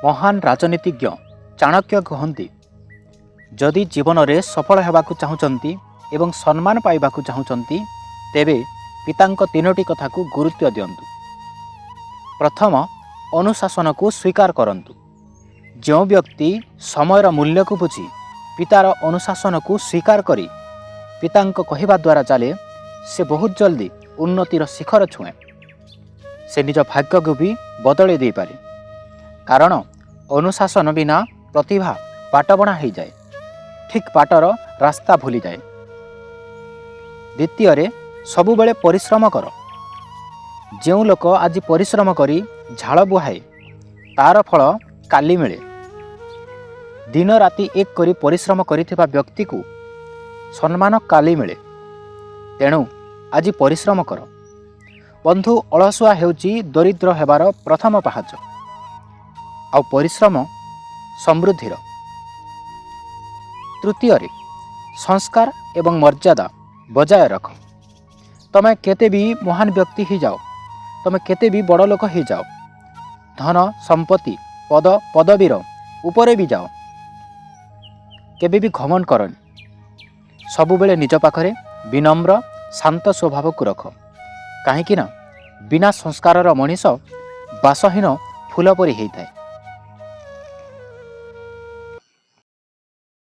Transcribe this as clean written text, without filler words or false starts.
ମହାନ ରାଜନୀତିଜ୍ଞ ଚାଣକ୍ୟ କୁହନ୍ତି, ଯଦି ଜୀବନରେ ସଫଳ ହେବାକୁ ଚାହୁଁଛନ୍ତି ଏବଂ ସମ୍ମାନ ପାଇବାକୁ ଚାହୁଁଛନ୍ତି, ତେବେ ପିତାଙ୍କ ତିନୋଟି କଥାକୁ ଗୁରୁତ୍ୱ ଦିଅନ୍ତୁ। ପ୍ରଥମ, ଅନୁଶାସନକୁ ସ୍ୱୀକାର କରନ୍ତୁ। ଯେଉଁ ବ୍ୟକ୍ତି ସମୟର ମୂଲ୍ୟକୁ ବୁଝି ପିତାର ଅନୁଶାସନକୁ ସ୍ୱୀକାର କରି ପିତାଙ୍କ କହିବା ଦ୍ୱାରା ଚାଲେ, ସେ ବହୁତ ଜଲ୍ଦି ଉନ୍ନତିର ଶିଖର ଛୁଏଁ। ସେ ନିଜ ଭାଗ୍ୟକୁ ବି ବଦଳେଇ ଦେଇପାରେ, କାରଣ ଅନୁଶାସନ ବିନା ପ୍ରତିଭା ବାଟବଣା ହେଇଯାଏ, ଠିକ୍ ବାଟର ରାସ୍ତା ଭୁଲିଯାଏ। ଦ୍ୱିତୀୟରେ, ସବୁବେଳେ ପରିଶ୍ରମ କର। ଯେଉଁ ଲୋକ ଆଜି ପରିଶ୍ରମ କରି ଝାଳ ବୁହାଏ, ତାର ଫଳ କାଲି ମିଳେ। ଦିନ ରାତି ଏକ କରି ପରିଶ୍ରମ କରିଥିବା ବ୍ୟକ୍ତିକୁ ସମ୍ମାନ କାଲି ମିଳେ। ତେଣୁ ଆଜି ପରିଶ୍ରମ କର ବନ୍ଧୁ। ଅଳସୁଆ ହେଉଛି ଦରିଦ୍ର ହେବାର ପ୍ରଥମ ପାହାଚ, ଆଉ ପରିଶ୍ରମ ସମୃଦ୍ଧିର। ତୃତୀୟରେ, ସଂସ୍କାର ଏବଂ ମର୍ଯ୍ୟାଦା ବଜାୟ ରଖ। ତମେ କେତେ ବି ମହାନ ବ୍ୟକ୍ତି ହେଇଯାଅ, ତମେ କେତେ ବି ବଡ଼ ଲୋକ ହେଇଯାଅ, ଧନ ସମ୍ପତ୍ତି ପଦ ପଦବୀର ଉପରେ ବି ଯାଅ, କେବେ ବି ଘମଣ୍ଡ କରନି। ସବୁବେଳେ ନିଜ ପାଖରେ ବିନମ୍ର ଶାନ୍ତ ସ୍ୱଭାବକୁ ରଖ, କାହିଁକି ନା ବିନା ସଂସ୍କାରର ମଣିଷ ବାସହୀନ ଫୁଲ ପରି ହେଇଥାଏ।